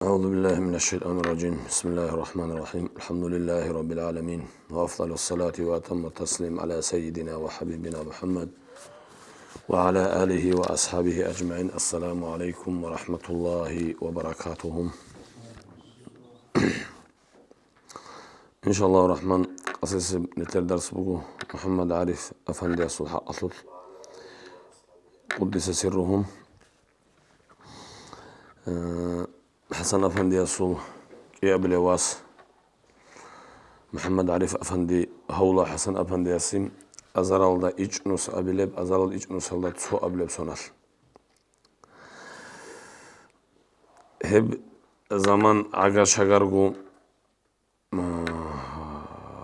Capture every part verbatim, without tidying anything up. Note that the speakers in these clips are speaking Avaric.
أعوذ بالله من الشيطان الرجيم. بسم الله الرحمن الرحيم. الحمد لله رب العالمين. وأفضل الصلاة وأتم التسليم على سيدنا وحبيبنا محمد وعلى آله وأصحابه أجمعين. السلام عليكم ورحمة الله وبركاته. Иншаллагьу рахман, къасесеб нилъер дарс буго МухӀаммад ГӀариф афандиясул хӀакъалъулъ, къуддиса сирругьу. Э, ХӀасан афандиясул кӀиабилев вас МухӀаммад ГӀариф афанди гьавула. ХӀасан афандиясе азаралда ичӀнус абилеб, азарал ичӀнусалда цо абилеб соналъ. Гьеб заман гӀагар-шагарго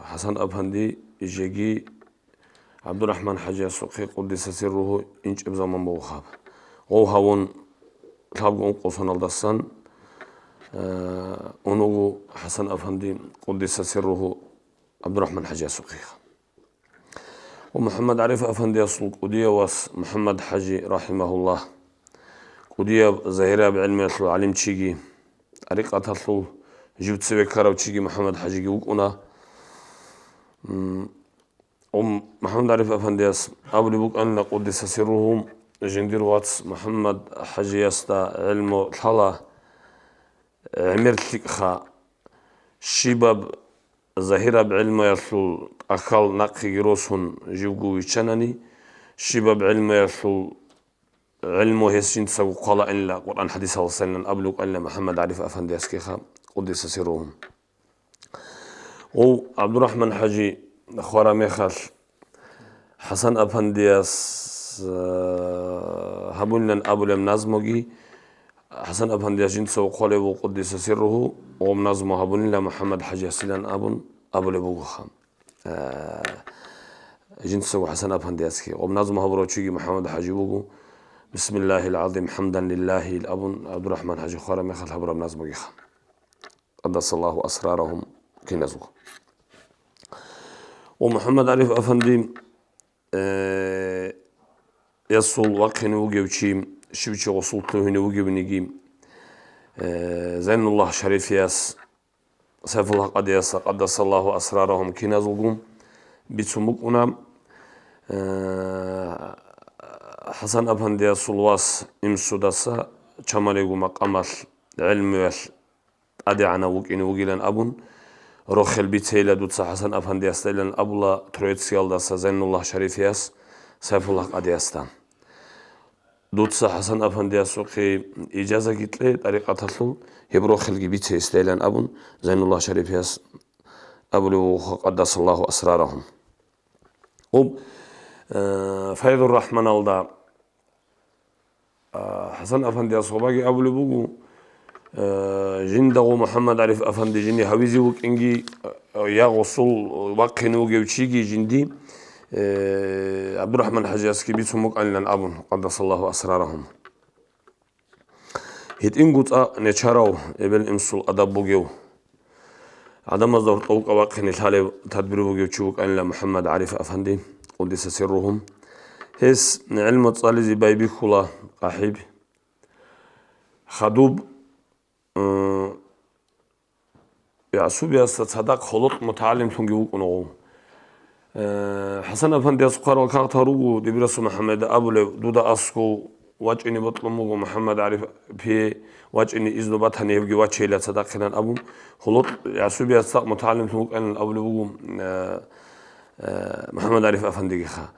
ХӀасан афанди жеги ГӀабдурахӀман ХӀажиясухъе, къуддиса сирругьу, инчӀеб заман буго гьаб. Гъов гьавун лъабго ункъо соналдасан, э, ун вуго ХӀасан афанди, къуддиса сирругьу, ГӀабдурахӀман ХӀажиясухъе. Ва МухӀаммад ГӀариф афандиясул кӀудияв вас МухӀаммад ХӀажи, рахӀимагьуллагь, кӀудияб загьираб гӀелмуялъул гӀалимчиги, тӀарикъаталъул жив цеве ккарав чиги МухӀаммад ХӀажиги вукӀуна. М, МухӀаммад ГӀариф афандияс абулеб букӀанила, къуддиса сирругьу, жиндир вац МухӀаммад ХӀажиясда гӀелму лъала, гӀемер лъикӀха, щибаб загьираб гӀелмуялъул тӀахьал нахъеги росун живго виччанани, щибаб гӀелмуялъул гӀелму гьес жинцаго хъвалаанила, Къуръан-хӀадисалдасайилан абулеб букӀанила МухӀаммад ГӀариф афандиясгиха, къуддиса сирругьу. Гъов ГӀабдурахӀман ХӀажи хвараб мехалъ, ХӀасан афандияс, э, гьабунилан абулеб назмуги, ХӀасан афандияс жинцаго хъвалев вуго, къуддиса сирругьу, гъоб назму гьабунила МухӀаммад ХӀажиясилан абун абулеб бугоха. Э, жинцаго ХӀасан афандиясги. Гъоб назму гьабурав чиги МухӀаммад ХӀажи вуго. «Бисмиллагьил гӀазим, хӀамдан лиллагьи», — ил абун, ГӀабдурахӀман ХӀажи хвараб мехалъ гьабураб назмугиха. Къаддасаллагьу асрарагьум киназулго. Ва МухӀаммад ГӀариф афанди, э, ясул вахъине вугев чи, щив чи гъосул лъугьине вугевниги, э, Зайнуллагь Шарифияс, Сайфуллагь Къадиясда, къаддасаллагьу асрарагьум киназулгун, бицун букӀуна. Э, ХӀасан афандиясул вас Имсудаса Чамалигу макъамалъ гӀелмуялъ тӀадегӀанав вукӀине вугилан абун, рохел бицейила дуца ХӀасан афандиясдайилан абула Троицкиялдаса Зайнуллагь Шарифияс Сайфуллагь Къадиясда. Дуца ХӀасан афандиясухъе ижазаги кье тӀарикъаталъул, гьеб рохелги бице гьесдайилан абун, Зайнуллагь Шарифияс абулев вуго, къаддасаллагьу асрарагьум. Гъоб, э, Файзур Рахманалда, а, ХӀасан афандияс гъобаги абулеб буго, э, жинда гъо МухӀаммад ГӀариф афанди жине гьавизе вукӀинги, э, я гъосул вахъине вугев чиги жинди, э, ГӀабдурахӀман ХӀажиясги бицун букӀанилан абун, къаддасаллагьу асрарагьум. ГьитӀинго цӀакъ нечарав, эбел-имсул адаб бугев, гӀадамазда гьоркьов вукӀа вахъине лъалев тадбир бугев чи вукӀанила МухӀаммад ГӀариф афанди, къуддиса сирругьу. Гьес гӀилму цӀализе байбихьула къахӀиб. Хадуб, м, ГӀасубиясда цадахъ гьолокь мутагӀалимлъунги вукӀун гъов. Э, ХӀасан афандияс хъварал кагътал руго, дибирасул МухӀаммад абулев, дуда аскӀов вачӀине бокьун буго МухӀаммад ГӀариф пие, вачӀине изну батани гьевги вачейила цадахъилан абун, гьолокь ГӀасубияс цадахъ мутагӀалимлъун вукӀанилан абулеб буго, э, э, МухӀаммад ГӀариф афандигиха.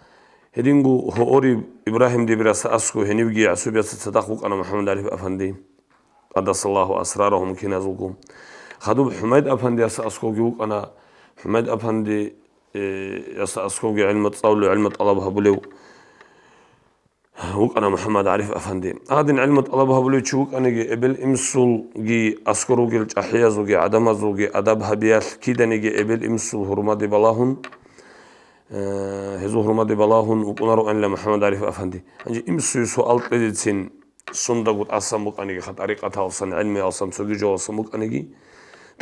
Гьединго гьоориб Ибрагьим дибирасда аскӀов гьенивги ГӀасубиясда цадахъ вукӀана МухӀаммад ГӀариф афанди. Къаддасаллагьу асрарагьум киназулгун. Хадуб ХӀумайд афандияс аскӀовги вукӀана. ХӀумайд афанди, э, яс аскӀовги гӀилму цӀалулев, гӀилму тӀалаб гьабулев вукӀана МухӀаммад ГӀариф афанди. Гьадин гӀилму тӀалаб гьабулев чи вукӀаниги, эбел-имсулги аскӀор ругел чӀахӀиязулги гӀадамазулги адаб гьабиялъ киданиги эбел-имсул гьурмаде балагьун, э, гьезул гьурмаде балагьун вукӀунароанила МухӀаммад ГӀариф афанди. Гьанже имсуе суал кьезецин, сундаго тӀасан букӀаниги, ха, тӀарикъаталсан, гӀилмиялсан, цоги жоялсан букӀаниги,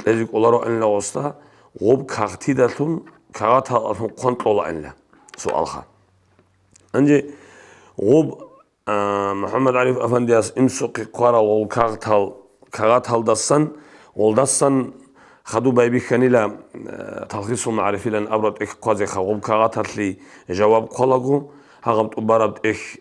кьезе кӀолароанила гъосда, гъоб кагътидалъун кагъаталъун хъван кьолаанила суалха. Гьанже гъоб, а, МухӀаммад ГӀариф афандияс имсухъе хъварал гъол кагътал, кагъаталдасан, гъолдасан хадуб байбихьанила, э, Талхисул магӀарифилан абураб тӀехь хъвазеха. Гъоб кагъаталъе жаваб хъвалаго, гьагъаб тӀубараб тӀехь,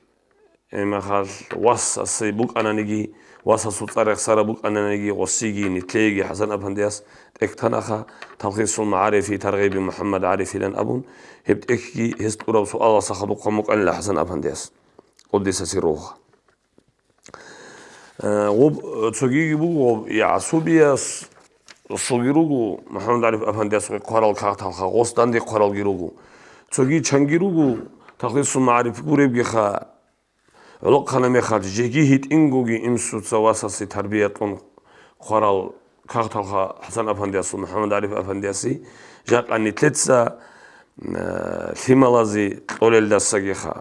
э, мехалъ васасе букӀананиги, васасул цӀар рехсараб букӀананиги, гъосиги, нитлъеги ХӀасан-афандияс тӀехь танаха, Талхисул магӀарифи таргъиби МухӀаммад ГӀарифилан абун, гьеб тӀехьги гьес кьураб суалалъа хадуб хъван букӀанила ХӀасан-афандияс, къуддиса сирругьу. Э, гъоб, э, цогиги буго, гъоб, ЯгӀсубияс, цоги руго, МухӀаммад ГӀариф-афандияс хъварал кагъталха, гъос данде хъваралги руго. Цоги чанги руго, Талхисул магӀариф гуребгиха, гӀолохъана мехалъ, жеги гьитӀингоги инсуца васасе тарбиялъун хъварал кагъталха ХӀасан-афандиясул, МухӀаммад ГӀариф-афандиясе, жакъа нитлъеца, э, лъималазе кьолелдасагиха.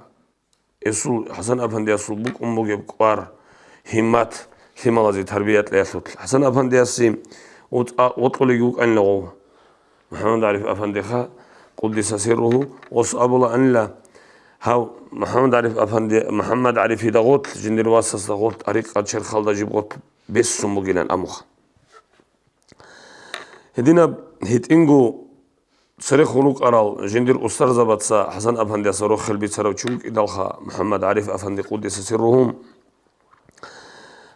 Гьесул, ХӀасан-афандиясул букӀун бугеб кӀвар, гьиммат лъималазе тарбия кьеялъулъ. ХӀасан-афандиясе вокь-, вокьулеги вукӀанила гъов, МухӀаммад ГӀариф-афандиха, къуддиса сирругьу, гъос абулаанила, гьав МухӀаммад ГӀариф-афанди, МухӀаммад ГӀарифида гъорлъ, жиндир васасда гъорлъ, тӀарикъат черхалда жиб гъорлъ бессун бугилан абуха. Гьединаб гьитӀинго церехун рукӀарал жиндир устарзабаца ХӀасан-афандиясда рохел бицарав чи вукӀидалха, МухӀаммад ГӀариф-афанди, къуддиса сирругьу,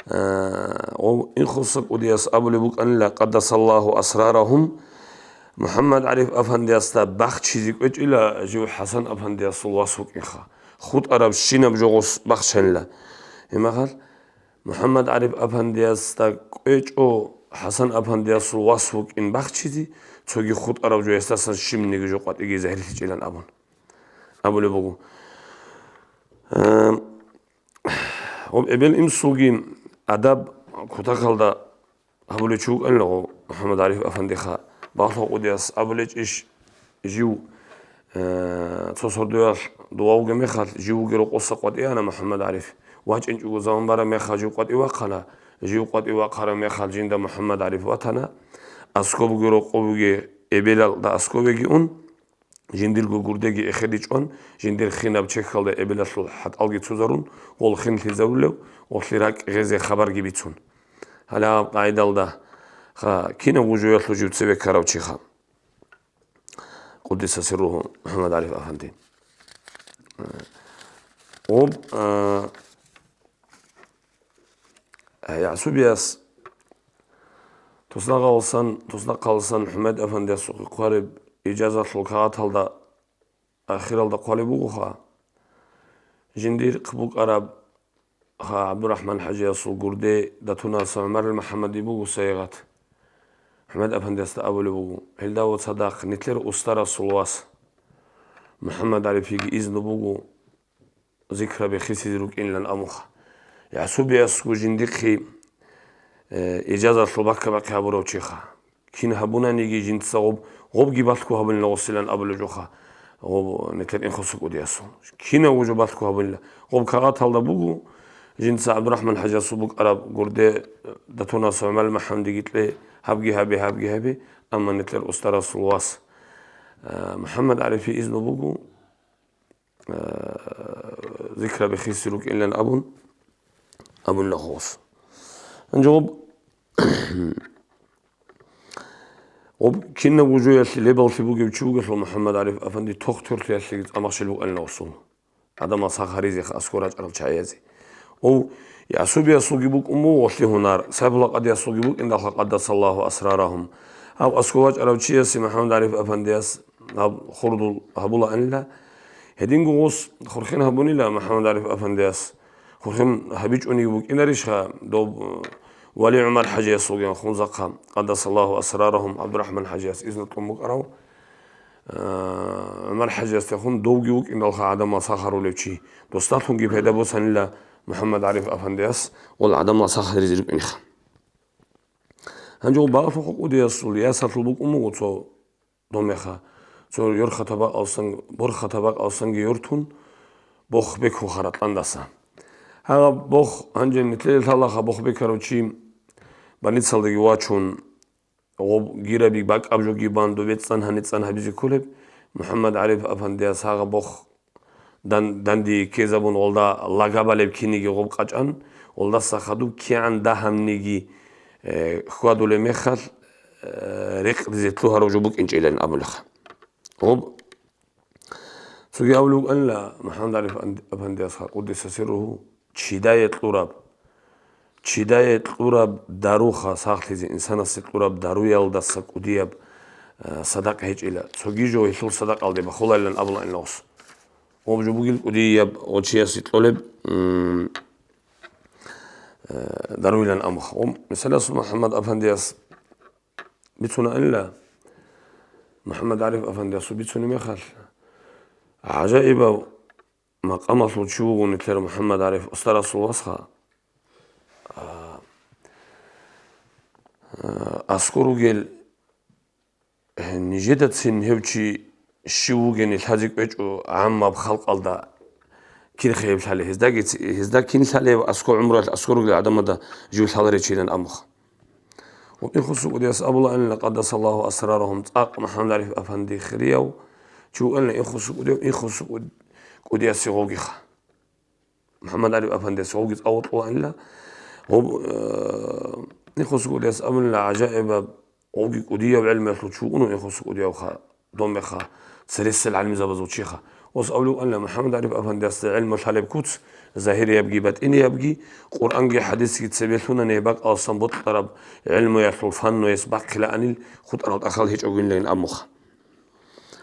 э, гъов Инхоса кӀудияс абулеб букӀанила, къаддасаллагьу асрарагьум, МухӀаммад ГӀариф-афандиясда бахчизе кӀвечӀила жив ХӀасан-афандиясул вас вукӀинха, хутӀарабщинаб жо гъос бахчанила. Гьеб мехалъ, МухӀаммад ГӀариф-афандиясда кӀвечӀо ХӀасан-афандиясул вас вукӀин бахчизе, цоги хутӀараб жо гьесдасан щибниги жо къватӀиги загьирлъичӀилан абун, абулеб буго. Э, гъоб эбел-инсулги адаб кутакалда гьабулев чи вукӀанила гъов МухӀаммад ГӀариф-афандиха, Балъул кӀудияс абулечӀищ, жив, э, цо сордоялъ дова вугеб мехалъ, жив вугев рокъоса къватӀивана МухӀаммад ГӀариф. ВачӀинчӀого заман бараб мехалъ жив къватӀив вахъана, жив къватӀив вахъараб мехалъ жинда МухӀаммад ГӀариф ватана, аскобги рокъобги эбелалда аскобеги ун, жиндирго гурдеги эхеде чӀван, жиндир хинаб чехьалда эбелалъул хӀатӀалги цузарун, гъол хин лъизарулев, гъолъи ракӀ гъезе хабарги бицун. Гьале гьаб къагӀидалда, ха, кинабго жоялъул жив цебе ккарав чиха, къуддиса сирругьу, МухӀаммад ГӀариф-афанди. Гъоб, а, ЯгӀсубияс туснахъалсан, туснахъалсан ХӀумайд-афандиясухъе хъвараб ижазалъул кагъаталда ахиралда хъвалеб бугоха, жиндир хъ-, букӀараб ха ГӀабдурахӀман-хӀажиясул гурде датунаса ГӀумарил МухӀаммади буго сайигъат. ХӀумайд-афандиясда абулеб буго, гьелда цадахъ нилъер устарасул вас МухӀаммад ГӀарифиги изну буго, зикраби хисизе рукӀинилан абунха. ЯгӀсубиясго жиндихъе, э, ижазалъул бакка-бахъи гьабурав чиха. Кин гьабунаниги жинца гъоб, гъобги балъго гьабулин гъосилан абулеб жоха, гъоб нилъер Инхоса кӀудиясул. Кинабго жо балъго гьабулила. Гъоб кагъаталда буго, жинца ГӀабдурахӀман-хӀажиясул букӀараб гурде, э, датунаса ГӀумарил МухӀаммадиги кье, гьабги гьабе, гьабги гьабе, амма нилъер устарасул вас, э, МухӀаммад ГӀарифи изну буго, э, зикраби хисизе рукӀинилан абун, абунила гъос. Гьанже гъоб, гъоб кинабго жоялъе лебаллъи бугев чи вугелъул, МухӀаммад ГӀариф-афанди тохтурлъиялъеги цӀамахщел букӀанила гъосул. ГӀадамал сахаризеха аскӀор рачӀарал чагӀиязе. Ов, ЯгӀсубиясулги букӀун буго гъолъи гьунар, Сайфулла Къадиясулги букӀиндалха, къаддасаллагьу асрарагьум. Гьав аскӀов вачӀарав чиясе МухӀаммад ГӀариф-афандияс гьаб хурдул гьабулаанила. Гьединго гъос хурхин гьабунила МухӀаммад ГӀариф-афандияс. Хурхин гьабичӀониги букӀинарищха доб, э, Вали ГӀумар-хӀажиясулгин хунзахъа, къаддасаллагьу асрарагьум, ГӀабдурахӀман-хӀажияс изну кьун букӀарав? Э, ГӀумар-хӀажиясдехун довги вукӀиндалха гӀадамал сахарулев чи, досдалъунги пайда босанила МухӀаммад ГӀариф-афандияс гъол гӀадамал сахаризе рукӀинха. Гьанже гъоб Балъул кӀудиясул ясалъул букӀун буго цо домеха, цо ёрха табакъалсан, борха табакъалсанги йортун, бох бекун харатландаса. Гьагъаб бох гьанже нилъее лъалаха, бох бекарав чи больницалдаги вачун, гъоб гираби бакӀаб жоги бан, дубе цӀан гьани цӀан гьабизе кколеб, МухӀаммад ГӀариф-афандияс гьагъаб бох дан-, данде ккезабун, гъолда лагабалеб киниги гъоб къачӀан, гъолдаса хадуб кигӀан дагьабниги э, хьвадулеб мехалъ, э, рекъдизе лъугьарав жо букӀинчӀилан абулеха. Гъоб цоги абулев вукӀанила МухӀаммад ГӀариф ан-, апандиясха, къуддиса сирругьу, чидае кьураб, чидае кьураб даруха сахлъизе, инсанасе кьураб даруялдаса кӀудияб, э, садакъа гьечӀила. Цоги жо гьелъул садакъалде бахулайилан абулаанила гъос. Гъоб жо бугил кӀудияб гъочиясе кьолеб, м, э, даруйилан амха. Гъоб, мисалас, МухӀаммад апандияс бицунаанила, МухӀаммад ГӀариф апандиясул бицунеб мехалъ, гӀажаибаб макъамалъул чи вугони лъер МухӀаммад ГӀариф устарасул васха, а, а, аскӀор ругел, э, нижедацин гьев чи щив вугени лъазе кӀвечӀо гӀаммаб халкъалда кин хейиб лъалеб, гьездаги ци-, гьезда кин лъалеб аскӀор гӀумруялъ аскӀор ругел гӀадамазда жив лъаларичилан амха. Ва Инхосул кӀудияс абулаанила, къаддасаллагьу асрарагьум, цӀакъ МухӀаммад ГӀариф апанди хирияв чи вукӀанила Инхосул кӀудияв, Инхосул кӀуд-, кӀудиясе гъогиха. МухӀаммад ГӀариф апандияс гъовги цӀа вокьулаанила. Гъоб, э, Инхосул кӀудияс абунила, гӀажаибаб, гъовги кӀудияв гӀелмуялъул чи вугони Инхосул кӀудиявха, дом меха, цересел гӀалимзабазул чиха. Ос абулев вукӀанила, МухӀаммад ГӀариф апандиясда гӀелму лъалеб куц, загьириябги батӀиниябги, Къуръанги хӀадисги цебе лъунани гьеб бакӀаласан бокьараб гӀелмуялъул фаннуяс бахъилаанил хутӀарал тӀахьал гьечӀогойилан абмуха.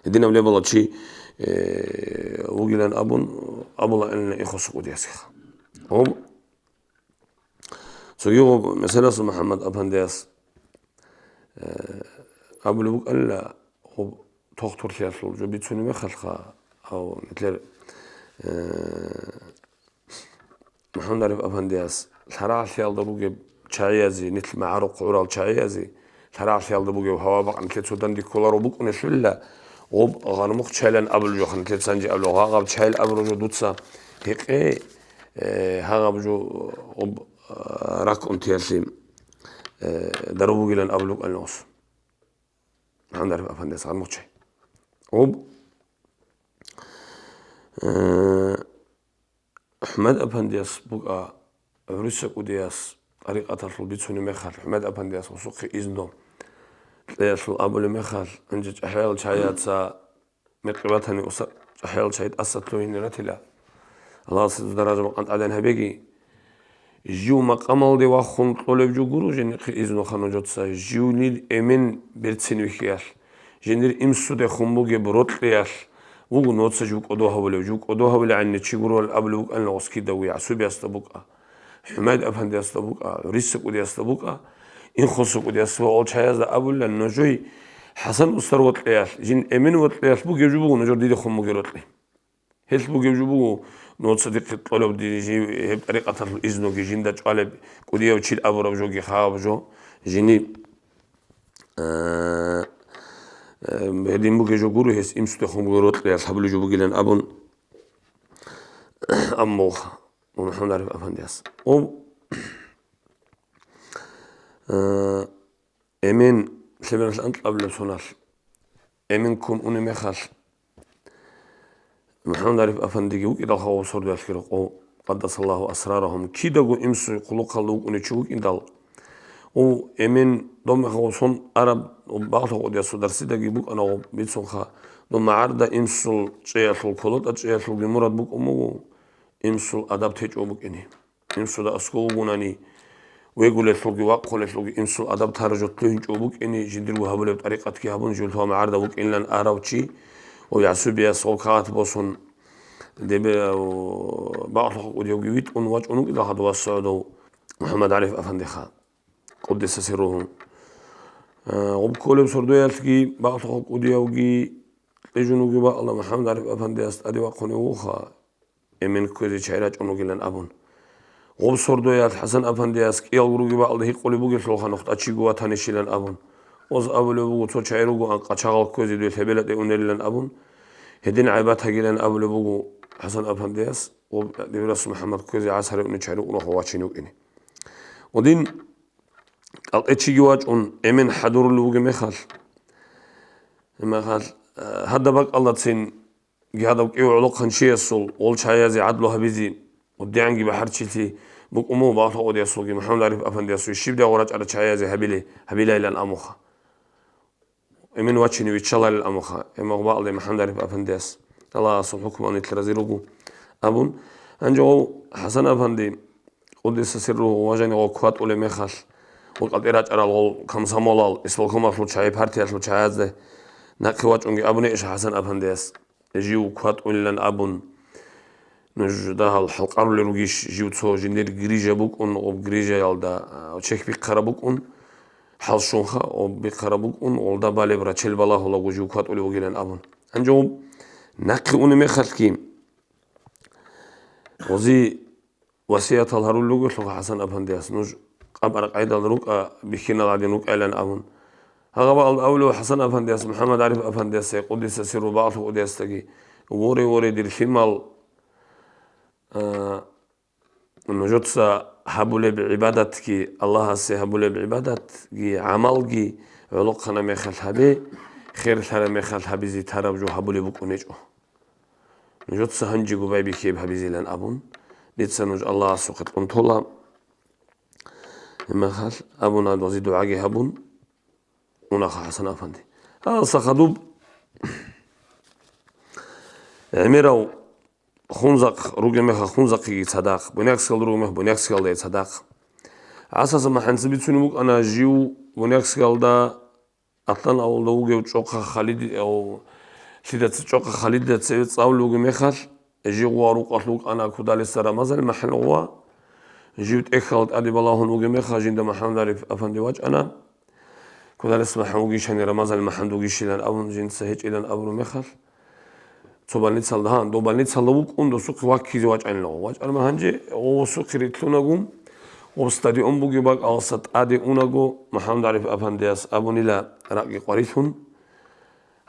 Гьединаб лебала чи, э, вугилан абун, абулаанила Инхосул кӀудиясеха. Гъоб, цоги гъоб, меселас МухӀаммад апандияс, э, абулеб букӀанила, гъоб тохтурлъиялъул жо бицунеб мехалъха, ав, нилъер, э, МухӀаммад ГӀариф апандияс лъарагӀалъиялда ругеб чагӀиязе, нилъ магӀарухъ гӀурал чагӀиязе, лъарагӀалъиялда бугеб гьава бакъ нилъер цо данде кколаро букӀунелъулила, гъоб гъармухъ чайлан абулеб жоха, нилъер цанги абулеб, гъагъаб чайил абураб жо дуца гьекъе, э, гьагъаб жо гъоб, э, ракӀунтиялъе, э, дару бугилан абулеб букӀанила гъос. МухӀаммад ГӀариф апандияс гъармухъ чай. Гъоб, э, ХӀумед апандияс букӀа, ГӀуриса кӀудияс тӀарикъаталъул бицунеб мехалъ, ХӀумед апандияс гъосухъе изну кьеялъул абулеб мехалъ, гьанже чӀахӀиял чагӀияца мекъи батани, уса-, чӀахӀиял чагӀи тӀаса лъугьине ратила. Аллагьас гьезул даража бакъан тӀадегӀан гьабеги. Жив макъамалде вахун кьолеб жо гуро жиндихъе изну ха нужеца, живнил эмен берцин вихьиялъ, жиндир имсудехун бугеб рокьиялъ вуго нужеца жив кӀодо гьавулев, жив кӀодо гьавулев гӀанни чи гурони абулеб букӀанила гъос кидаго, ЯгӀсубиясда букӀа, ХӀумед апандиясда букӀа, ГӀуриса кӀудиясда букӀа, Инхосул кӀудиясда ва олчаязда абулила, нужой ХӀасан устар вокьиялъ, жин эмен вокьиялъ бугеб жо буго нужер дидехун бугеб рокьи. Гьелъ бугеб жо буго, нужеца дихъе кьолеб дир жив гьеб тӀарикъаталъул изнуги, жинда чӀвалеб кӀудияв чил абураб жоги, хабаб жо, жини, э, э, гьедин бугеб жо гуро гьес имсудехун бугеб рокьиялъ гьабулеб жо бугилан абун, амма МухӀаммад ГӀариф апандияс. О, э, Эмен, лъебералъ анкьабилеб соналъ, эмен ккун унеб мехалъ, МухӀаммад ГӀариф апандиги вукӀидал хаваб сордоялъги рокъов, къаддасаллагьу асрарагьум, кидаго имсуй хъулухъалда вукӀунев чи вукӀиндал, у эмен доб мехалъ сон араб, бакълъун кӀудиясул дарсидаги букӀана гъоб бицунха, доб магӀарда имсул чӀеялъул, кколотӀа чӀеялъулги мурад букӀун буго, имсул адаб течӀо букӀине. Инсуда аскӀов вугунани, вегулелъулги вахъулелъулги инсул адаб таражут лъугьинчӀо букӀине, жиндирго гьабулеб тӀарикъатги гьабун, жив лъугьа-магӀарда вукӀинилан арав чи, ва ЯгӀсубияс гъол кагъат босун, дебе, о, бакълъухъ кӀудиявги витӀун вачӀун вукӀидал хадув ва СогӀудов МухӀаммад ГӀариф апандиха, къуддиса сирругьу. Э, гъуб кколеб сордоялъги бакълъухъ кӀудиявги кьижун вугеб бакӀалда МухӀаммад ГӀариф апандияс тӀаде вахъунев вуха. Эмен кквезе чай рачӀун вугилан абун. Гъоб сордоялъ ХӀасан апандияс кӀиял гуруги бакӀалда гьикъулеб бугелъулха, нухда чиго ватанищилан абун. Оз абулеб буго, цо чай ругоан къачагъал кквезе дуе лъебелатӀе унелилан абун. Гьедин гӀайбат гьагилан абулеб буго ХӀасан апандияс, гъоб дибирас МухӀаммад кквезе гӀасаре уни чай рукъуна хъо вачине вукӀине. Гъодин кӀалъе чиги вачӀун, эмен хӀадурулев вугеб мехалъ, мехалъ, э, гьадаб бакӀалдацин Гьадав кӀив гӀолохъанчиясул гъол чаязе гӀадлу гьабизе, гъуддиянги бахӀарчилъи букӀун буго Багьлъухъ Къудиясулги МухӀаммад ГӀариф Афандиясул щиб дагьаб рачӀарал чагӀиязе гьабилей, гьабилайилан абунха. Эмен вачине виччаларил абунха, гьеб мехалъ бакӀалде МухӀаммад ГӀариф Афандияс, Аллагьасул хӀукму нилъ рази руго, абун. Гьанже гъов ХӀасан Афанди, къуддиса сирругьу, ва жанив гъов кватӀулеб мехалъ, гъол кӀалтӀи рачӀарал гъол комсомолал, исполкомалъул чагӀи, партиялъул чагӀазде нахъе вачӀунги абунейищ ХӀасан Афандияс, жив кватӀулилан абун, нуж дагьал хӀалкъарулел ругищ, жив цо жиндир грижа букӀун, гъоб грижаялда, а, чехь бихъараб букӀун, хӀал щунха, гъоб бихъараб букӀун, гъолда балеб рачел балагьулаго жив кватӀулев вугилан абун. Гьанже гъоб нахъе унеб мехалъги, гъози васиятал гьарулел ругелъулха ХӀасан Афандияс, нуж къаб-ракъайдал рукӀа, бихьинал гӀадин рукӀайилан абун. Гьагъаб алда абулев ХӀасан Афандияс, МухӀаммад ГӀариф Афандиясда, къуддиса сирругьу, Багьлъухъ Къудиясдаги, воре, воре, дир лъимал, а, нужеца гьабулеб гӀибадатги, Аллагьасе гьабулеб гӀибадатги, гӀамалги гӀолохъанаб мехалъ гьабе, херлъараб мехалъ гьабизе тараб жо гьабулеб букӀунечӀо. Нужеца гьанжего байбихьеб гьабизилан абун, дица нуж Аллагьасухъе кьун тола. Гьеб мехалъ абуна, дозе дугӀаги гьабун, унаха ХӀасан Афанди. Гьалса хадуб гӀемерав Хунзахъ ругеб мехалъ Хунзахъеги цадахъ, Буйнакскалда ругеб мехалъ Буйнакскалдайги цадахъ. ГӀасаса махӀанца бицунеб букӀана жив Буйнакскалда Атлан авулда вугев чӀохъа Халид, ав, лъидаца чӀохъа Халидида цеве цӀалулев вугеб мехалъ, жив гъуа рукъалъ вукӀана Кудалиса Рамазан махӀан гъуа. Жив тӀехьалда тӀаде балагьун вугеб мехалъ, жинда МухӀаммад ГӀариф Афанди вачӀана. Кудалиса махӀан вугищани, Рамазан махӀан дугищилан абун, жинца гьечӀилан абураб мехалъ, цо больницалда, гьан, дов больницалда вукӀун, досухъе ваккизе вачӀанила гъов. ВачӀарма гьанже, гъов досухъе рилълъунаго, гъоб стадион бугеб бакӀалдаса тӀаде унаго, МухӀаммад ГӀариф Афандияс абунила ракӀги къварилъун.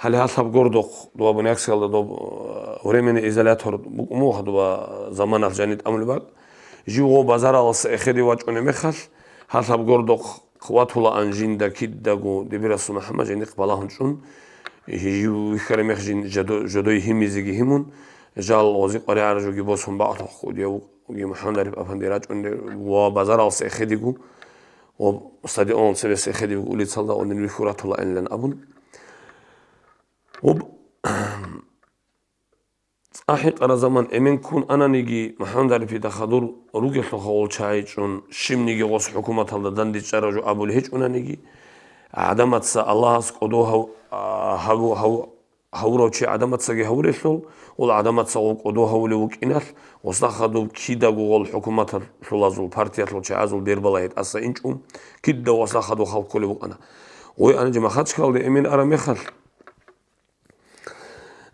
Гьале гьалъаб гордухъ, дова Буйнакскалда доб, э, временный изолятор букӀун буго, дова заманалъ жаниб тӀамулеб бакӀ. Жив гъов базаралдаса эхеде вачӀунеб мехалъ, гьалъаб гордухъ ватулаан жинда кидаго дибирасул МухӀаммад жиндихъ балагьун чӀун, жив вихьараб мех жин жодо-, жодой гьимизеги гьимун, жал гъози къваригӀараб жоги босун, Багьлъухъ Къудияв вукӀуги МухӀаммад ГӀариф Афанди рачӀунде ва базаралдаса эхедего, ва стадионалда цебеса эхедего улицалда гъодин вихьун ратулаанилан абун. Ва ЦӀа-хӀинкъараб заман эмен ккун ананиги, МухӀаммад ГӀарифида хадур ругелъулха гъол чагӀи чӀун, щибниги гъос хӀукуматалда дандечӀараб жо абулеб гьечӀонаниги, гӀадамаца Аллагьас кӀодо гьав-, а, гьав-, гьав-, гьавурав чи гӀадамацаги гьавурелъул, гъол гӀадамаца гъов кӀодо гьавулев вукӀиналъ, гъосда хадуб кидаго гъол хӀукуматалъулазул, партиялъул чагӀазул бербала гьетӀаса инчӀо, кидаго гъосда хадуб хал кколеб букӀана. Гъой ананчи Махачкалде эмен араб мехалъ,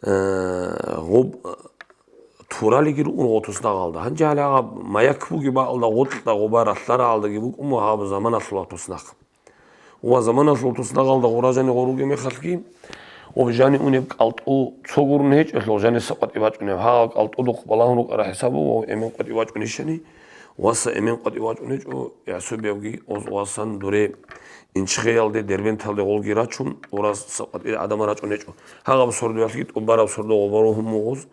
Э, гъоб, э, туралиги ругун гъо туснагъалда. Гьанже гьале гьаб маяк бугеб бакӀалда гъоркьа гъоба ралъарагӀалдаги букӀун ва гьаб заманалъула туснахъ. Ва заманалъул туснагъалда гъура жани гъо ругеб мехалъги, гъоб жани унеб кӀалтӀу цо гурун гьечӀелъул, жани са къватӀи бачӀунеб. Гьагъаб кӀалтӀудухъ балагьун рукӀараб хӀисабу ва эмен къватӀи бачӀунищани, ва са эмен къватӀи бачӀунечӀо, гӀисабиябги оз-, васан дуре Инчхеялде, Дербенталде гъолги рачун, гъура са къватӀи гӀадамал рачӀунечӀо. Гьагъаб сордоялъги тӀубараб сордо гъобаро гьуммугъуз,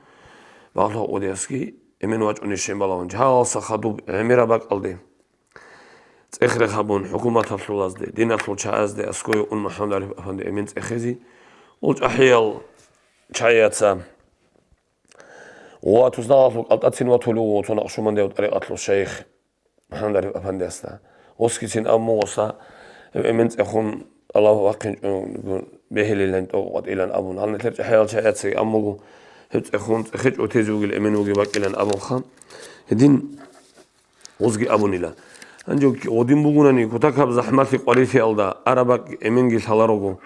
Багьлъухъ Къудиясги эмен вачӀунищин балагьун. Гьаласа хадуб гӀемераб бакӀалде цӀех-рех гьабун, хӀукуматалъулазде, диналъул чагӀазде аскӀове ун МухӀаммад ГӀариф Афанди эмен цӀехезе, ул чӀахӀиял чагӀияца ва туснагъалъул кӀалтӀацин ватулев вуго цо накъшбандияв тӀарикъаталъул шайих. МухӀаммад ГӀариф Афандиясда. Оскицин абун буго, гъоса гьеб эмен цӀехун Аллагь вахъинчӀого бегьилилан тӀокӀ къватӀилан абун. Гьал нилъер чӀахӀиял чагӀияцаги абун буго, гьеб цӀехун цӀехечӀо тезе вугил эмен вугеб бакӀилан абунха. Гьедин гъозги абунила. Гьанже гъодин бугунани, кутакаб захӀмалъи къварилъиялда араб бакӀ эменги лъаларого,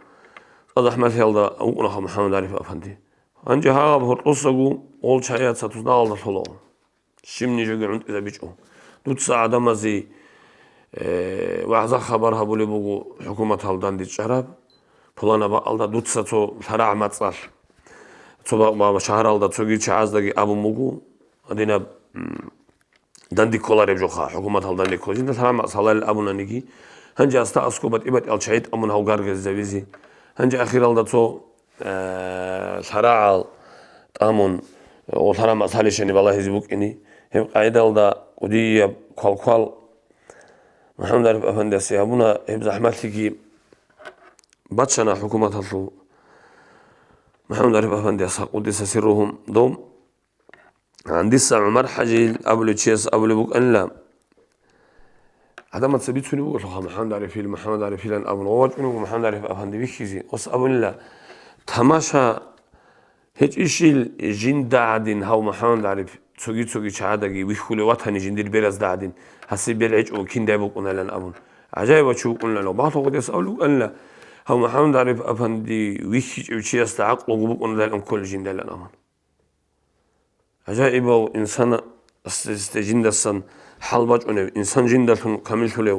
цӀа захӀмалъиялда вукӀунаха МухӀаммад ГӀариф Афанди. Гьанже гьагъаб гьоркьосаго гъол чагӀияца туснагъалда лъолаго. Щибни жоги гӀунтӀизабичӀо. Дуца гӀадамазе, э, вагӀза-хабар гьабулеб буго хӀукуматалда дандечӀараб, пуланаб бакӀалда дуца цо лъарагӀ мацӀалъ, цо ба-, ба-, шагьаралда цоги чагӀаздаги абун буго, гьадинаб, м, данде кколареб жоха, хӀукуматалда данде ккола. Жинда лъарагӀ мацӀ гьаларил абунаниги, гьанже аста аскӀоб батӀи-батӀиял чагӀи тӀамун гьав гаргазизабизе. Гьанже ахиралда цо э, лъарагӀал тӀамун, э, о, лъарагӀ мацӀ гьалищани балагьизе букӀине, Гьеб къагӀидалда кӀудияб квалквал МухӀаммад ГӀариф Афандиясе гьабуна, гьеб захӀмалъиги бачана хӀукуматалъул МухӀаммад ГӀариф Афандияс, къуддиса сирругьу, дов. Гьандиса ГӀумар ХӀажил абулев чияс абулеб букӀанила, гӀадамаца бицунеб бугелъулха МухӀаммад ГӀарифил, МухӀаммад ГӀарифилан абун, ва вачӀунев МухӀаммад ГӀариф Афанди вихьизе. Ос абунила, тамаша, гьечӀищил жинда гӀадин гьав МухӀаммад ГӀариф цоги-цоги чагӀадаги вихьулев ватани жиндир беразда гӀадин, гьасие бер гьечӀо, киндай букӀунайлан абун. ГӀажаибав чи вукӀунилан, багьлъухъ гьес абулеб букӀанила, гьав МухӀаммад ГӀариф Афанди вихьичӀев чиясда гӀакълуго букӀунадайлан кколел жиндайлан абун. ГӀажаибав инсан, асте жиндасан хӀал бачӀунев, инсан жиндалъун камиллъулев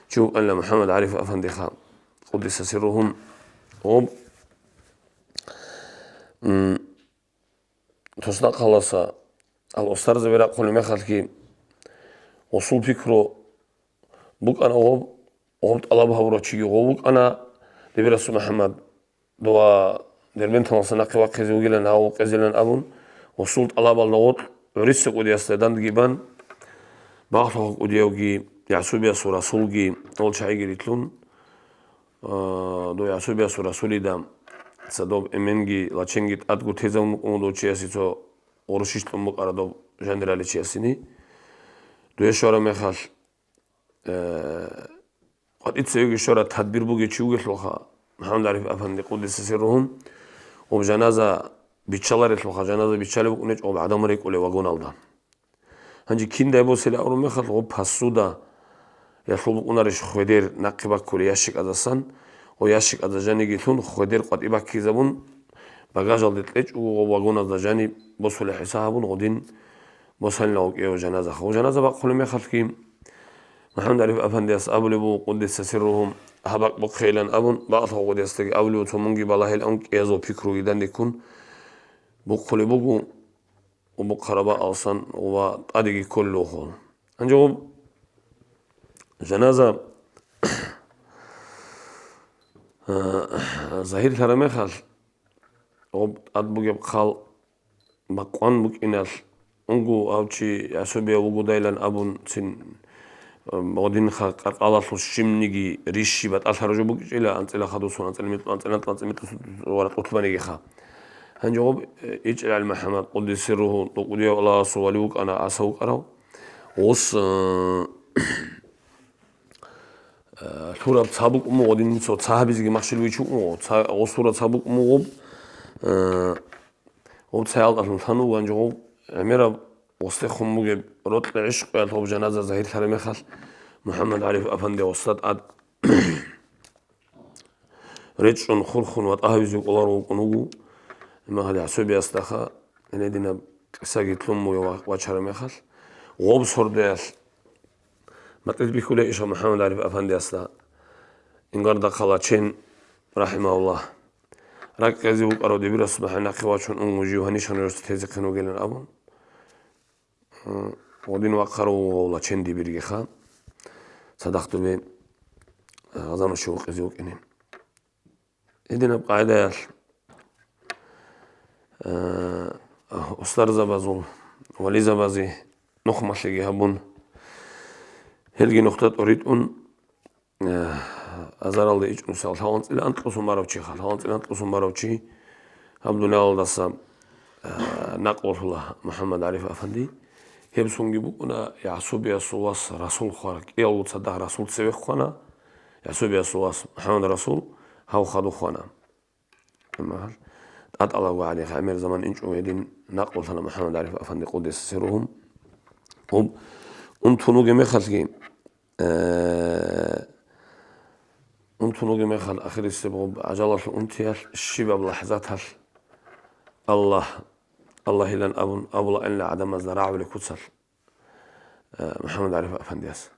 чи вукӀанила МухӀаммад ГӀариф Афандиха, къуддиса сирругьу. Гьоб, м, Тосна хъаласа ал устарзаби рахъулеб мехалъги, гъосул пикру букӀана гъоб, гъоб тӀалаб гьабурав чиги гъов вукӀана, дибирасул МухӀаммад, дова Дербенталдаса нахъе вахъизе вугилан гьав вукъезилан абун, гъосул тӀалабалда гъоркь гӀуриса кӀудиясда дандги бан, багьлъухъ кӀудиявги, ЯгӀсубиясул расулги, гьол чагӀиги рилълъун, а, дов ЯгӀсубиясул расулида цадоб эменги лаченги тӀадгу тезавун букӀун дов чиясе цо гъурущищ кьун букӀара доб жанирали чиясини. Дуе щвараб мехалъ, э, къватӀица йоги щвара тадбир бугев чи вугелъулха, МухӀаммад ГӀариф Афанди, къуддиса сирругьу, гъоб жаназа биччаларелъулха, жаназа биччалеб букӀунечӀо гъоб гӀадамал рекӀулев вагоналда. Гьанже киндай босила абураб мехалъ, гъоб посуда, ялъул букӀунарищ хведер нахъе баккулей ящикӀазасан, гъо ящикӀазда жаниги лъун, хведер къватӀи баккизабун, багажалде кьечӀого гъо вагоназда жаниб босулей хӀисаб гьабун, гъодин босанила гъо кӀиявго жаназа. Гъо жаназа бахъулеб мехалъги, МухӀаммад ГӀариф Афандияс абулеб буго, къуддиса сирругьу, гьаб бакъ бухъейилан абун, бакълъухъ гъодиясдаги абулеб буго, цо мунги балагьилан кӀиязул пикруги дандеккун бухъулеб буго. Убухъараб алсан ва тӀадеги кколелъул. Гьанже гъоб жаназа загьирлъараб мехалъ, гъоб тӀад бугеб хъал бакъван букӀиналъ, унго гьав чи ЯгӀсубияв вугодайилан абун цин, гъодинха къаркъалалъул щибниги рищи батӀалъараб жо букӀичӀила, анцӀила хадусун, анцӀила микьу-, анцӀила, анцӀила микьу-, ва ракьулъбанигиха. Гьанже гъоб, э, ичӀил ГӀали МухӀаммад, къуддиса сирругьу, дов кӀудияв Аллагьасул вали вукӀана, ГӀиса вукӀарав. Гъос, э, э, лъураб ца букӀун буго, гъодин цо ца гьабизеги махщел вичун вуго, ца, гъос лъураб ца букӀун буго, э, гъоб ца ялтӀалъун лъан вуго, гьанже гъоб гӀемераб гъосдехун бугеб рокьи гӀишкъуялъ гъоб жаназа загьирлъараб мехалъ, МухӀаммад ГӀариф Афанди гъосда тӀад речӀчӀун, хурхун ва тӀагьавизе кӀоларо вукӀун вуго. Имам ГӀали ГӀасубиясдаха гьединаб кьисаги лъун буго ва-, вачараб мехалъ, гъоб сордоялъ батӀияб бихьулей иша МухӀаммад ГӀариф Афандиясда, Ингардахъа Лачен, рахӀимагьуллагь, ракӀ кьезе вукӀарав дибирас махӀа нахъе вачун унго жив гьаниш-гьанирасда тезехъин вугилан абун. Гъодин вахъарав вуго Лачен дибиргиха, цадахъ добе, а, гъазанав чи вукъизе вукӀине. Гьединаб къагӀидаялъ, а, устарзабазул, вализабазе нухмалъиги гьабун, гьелги нухда тӀоритӀун, Э, азаралда ичӀнусал лъаланцӀила анкьусун барав чи, лъаланцӀила анкьусун барав чи гьаб дуниялалдаса, э, накълулъула МухӀаммад ГӀариф Афанди. Гьеб цунги букӀуна ЯгӀсубиясул вас Расул хвар, кӀиялго цадахъ Расул цеве хъвана, ЯгӀсубиясул вас МухӀаммад Расул гьав хадув хъвана. Амма гьал тӀатӀалаго гӀадин гӀемер заман инчӀо гьедин накълулъана МухӀаммад ГӀариф Афанди, къуддиса сирругьу. Гьоб унтун вугеб мехалъги, э, унтун вугеб мехалъ, ахирисеб гьоб гӀажалалъул унтиялъ, щибаб лахӀзаталъ, Аллагь, Аллагьилан абун абулаанила гӀадамазда рагӀулеб куцалъ, э, МухӀаммад ГӀариф Афандияс.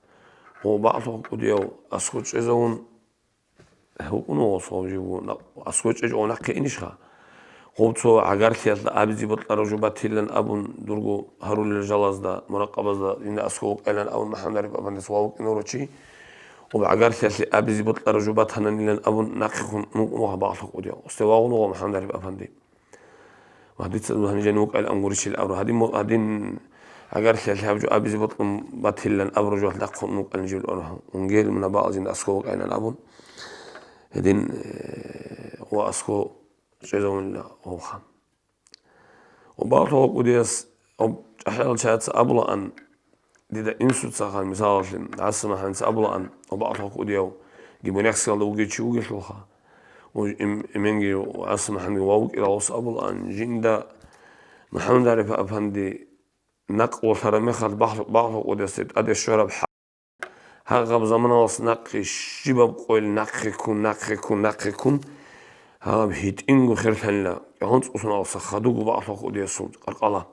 Гьоб бакълъухъ кӀудияв аскӀов чӀезавун, ВукӀун вуго гъосул жив, на-, аскӀов чӀечӀого нахъе инищха? Гъов цо гӀагарлъиялъ абизе бокьарав жо батилан абун дурго гьарулел жалазда, муракъабазда, инда аскӀов вукӀайилан абун МухӀаммад ГӀариф Афандияс ва вукӀине гьоров чи, гъоб гӀагарлъиялъе абизе бокьарав жо батананилан абун нахъехун вукӀун вуго бакълъухъ кӀудияв. Гъосде вагъун вуго МухӀаммад ГӀариф Афанди. Ва дица гьанив жанив вукӀайилан гурищил абура. Гьадин мо-, гьадин гӀагарлъиялъе гьаб жо абизе бокьун батилан абураб жоялъ дахъун вукӀанин жиб ва унгел муна бакъал жинда аскӀов вукӀайилан абун, гьедин, э, ва аскӀов чӀезавунила гъовха. Ва бакълъун кӀудияс, ва чӀахӀиял чияца абулаан, дида инсуцаха, мисалалъе, ГӀасан МухӀаммадица абулаан, ва бакълъун кӀудияв Гимбунехсиялда вугев чи вугелъулха, ва эм-, эменги ГӀасан МухӀаммадги вав вукӀиравас абулаан, жинда МухӀаммад ГӀариф апанди накъ волъараб мехалъ бакълъун, бакълъун кӀудиясде тӀаде щвараб хӀа-, гьагъаб заманалъ нахъе щибаб къойил нахъе ккун, нахъе ккун, нахъе ккун, гьаб гьитӀинго херлъанила, кӀалъанцӀ усуналъа хадуго бакълъун кӀудиясул къаркъала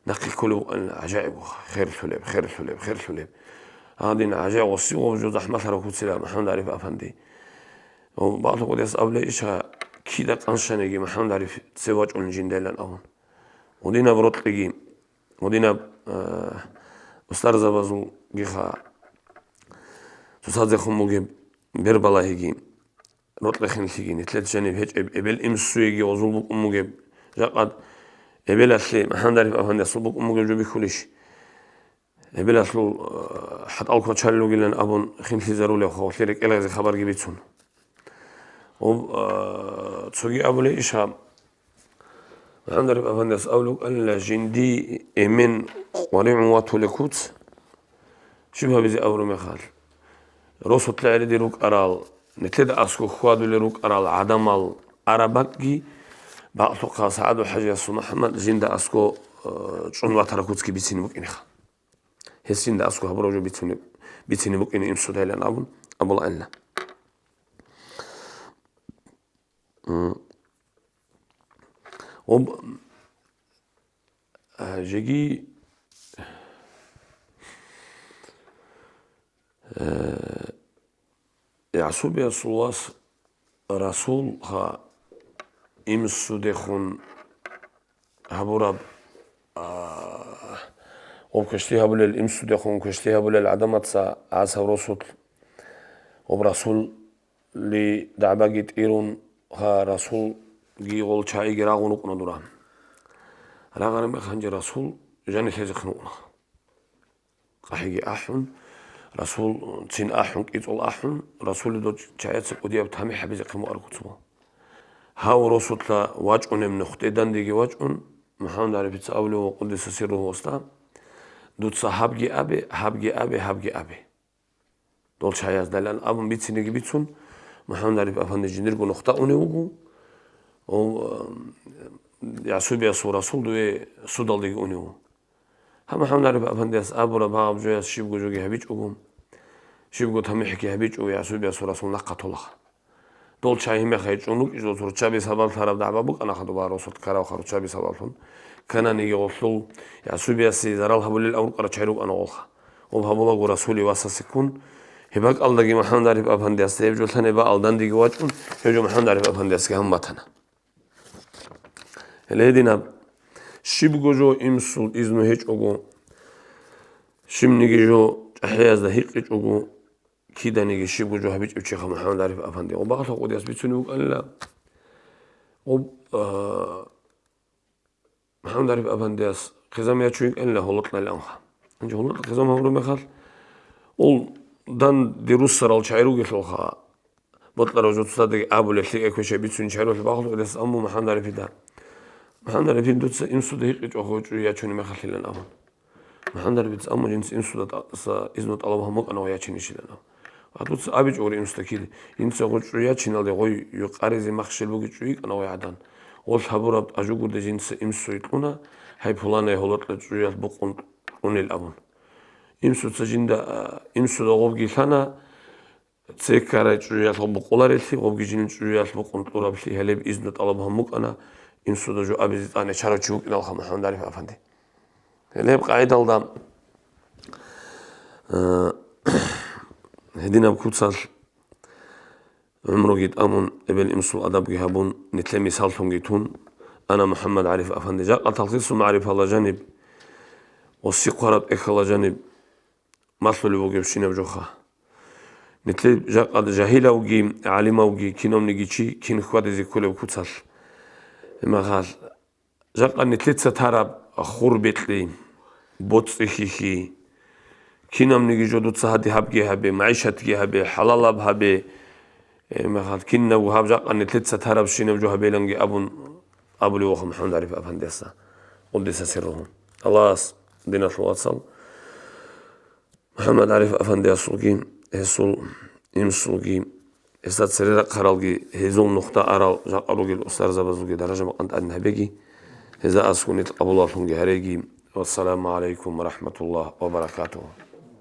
нахъе кколеб букӀанила, гӀажаиб, херлъулеб, херлъулеб, херлъулеб. Гьадин гӀажаиб, гъосие гъоб жо захӀмалъараб куцила МухӀаммад ГӀариф апанди. Ва бакълъун кӀудияс абулеб иша, кида къанщаниги МухӀаммад ГӀариф цеве вачӀунин жиндайилан абун. Гьудинаб рокьиги, гьудинаб, э, устарзабазулгиха цоцазехун бугеб бербалагьиги, рокьи-хинлъиги, нилъеда жаниб гьечӀеб эбел имсуеги гъозул букӀун бугеб, жакъа эбелалъе МухӀаммад ГӀариф апандиясул букӀун бугеб жо бихьулищ? Эбелалъул, э, хӀатӀал квачалел ругилан абун хинлъизарулеб, гъолъие рекӀелгъезе хабарги бицун. Ва, э, цоги абулеб иша, МухӀаммад ГӀариф апандияс абулеб букӀанила, жинди эмен къваригӀун ватулеб куц, щиб гьабизе абураб мехалъ, росулъа гӀереде рукӀарал, нилъеда аскӀов хьвадулел рукӀарал гӀадамал араб бакӀги, бакълъухъа СагӀадул-ХӀажиясул МухӀаммад жинда аскӀов, э, чӀун ватараб куцги бицине букӀинеха. Гьес жинда аскӀов гьабураб жо бицине, бицине букӀине имсудайилан абун абулаанила. М. Об-, а, жеги, э, ЯгӀсубиясул вас Расулха имсудехун гьабураб, а, об квешлъи гьабулел, имсудехун квешлъи гьабулел гӀадамаца гӀасав росулъ, об Расул ли дагӀбаги тӀирун, ха, Расулги гъол чагӀиги рагъун рукӀуна дура. Рагъараб мехалъ гьанже Расул жанилъезехъин вукӀуна. КъахӀиги ахӀун, Расул цин ахӀун, кӀицӀул ахӀун, Расулида чагӀица кӀудияб тамихӀ гьабизехъин вукӀараб куц буго. Гьав росулъа вачӀунеб нухде дандеги вачӀун, МухӀаммад ГӀарифица абулев ва къуддиса сирругьу уста, дуца гьабги абе, гьабги абе, гьабги абе. Дол чагӀияздалан абун бицинеги бицун, МухӀаммад ГӀариф апанди жиндирго нухда унев вуго, ва, ам, ЯгӀсубиясул Расул дуе судалдеги унев вуго. Гьаб МухӀаммад ГӀариф апандияс абураб гьаб жояс щибго жоги гьабичӀого, щибго тамихӀги гьабичӀого, ЯгӀсубиясул Расул нахъа толаха. Дол чагӀи гьимехъе чӀун рукӀизе, руччаби сабаблъараб дагӀба букӀана хадуба росулъ ккарабха, руччаби сабаблъун. Кананиги гъолъул ЯгӀсубиясе зарал гьабулел аврукӀарал чагӀи рукӀана гъолха. Гъоб гьабулаго Расулил васасеккун, гьеб бакӀалдаги МухӀаммад ГӀариф апандиясда гьеб жо лъан гьеб бакӀал дандеги вачӀун, гьеб жо МухӀаммад ГӀариф апандиясги гьамун батана. Гьеле гьединаб, щибго жо имсул изну гьечӀого, щибниги жо чӀахӀиязда гьикъичӀого, киданиги щибго жо гьабичӀев чиха МухӀаммад ГӀариф апанди. Ва бакълъун кӀудияс бицунеб букӀанила, ва, а, МухӀаммад ГӀариф апандияс хъизан ячун йикӀанила гьолотӀлъайиланха. Гьанже гьолотӀа хъизан гьабураб мехалъ, ул данде руссарал чагӀи ругелъулха, бокьарав жо цоцаздаги абулел, лъикӀай квешай бицунел чагӀи ругелъул бакълъун кӀудияс абун МухӀаммад ГӀарифида: «МухӀаммад ГӀарифи, дуца имсуда гьикъичӀого чӀужу ячунеб мехалъилан», — абун. МухӀаммад ГӀарифица абун жинца имсуда тӀаса изну тӀалаб гьабун букӀана гъой ячинищилан абун. Ва дуца абичӀогури имсуда кири, жинца гъой чӀужу ячиналде гъой юкъаризе махщел бугеб чӀужу йикӀана гъой гӀадан. Гъолъ гьабураб тӀажугурде жинца имсуе кьуна, гьай пуланай гьолотӀа чӀужуялъ букъун кьунел абун. Имсуца жинда, а, имсуда гъобги лъана, цекарай чӀужуялъ гъоб букъулареллъи, гъобги жинин чӀужуялъ букъун кьураблъи гьалеб изну тӀалаб гьабун букӀана, инсуда жо абизе тӀаднечарав чи вукӀиналха МухӀаммад ГӀариф апанди. Гьелеб къагӀидалда, э, гьединаб куцалъ гӀумруги тӀамун, эбел-имсул адабги гьабун, нилъее мисаллъунги тун, ана МухӀаммад ГӀариф апанди. Жакъа талхисул магӀрифала жаниб, гъосие хъвараб тӀехьала жаниб, малъулеб бугебщинаб жоха. Нилъер жакъа жагьилавги, гӀалимавги, кинавниги чи кин хьвадизе кколеб куцалъ. Гьеб мехалъ, жакъа нилъеца тараб хур бекьи, боцӀи хьихьи, кинабниги жо дуца гьади гьабги гьабе, магӀишатги гьабе, хӀалалаб гьабе, э, мехалъ кинабго гьаб жакъа нилъеца тарабщинаб жо гьабиланги абун абулев ваха МухӀаммад ГӀариф Афандияса, къуддиса сирругьу. Аллагьас, диналъул вацал, МухӀаммад ГӀариф Афандиясулги, гьесул инсулги, гьесда цере рахъаралги, гьезул нухда арал жакъа ругел устарзабазулги даража-макъам тӀадин гьабеги, гьезда аскӀун нилъ къабулалъунги гьареги. Вассаламу гӀалайкум ва рахӀматуллагь ва баракатугьу.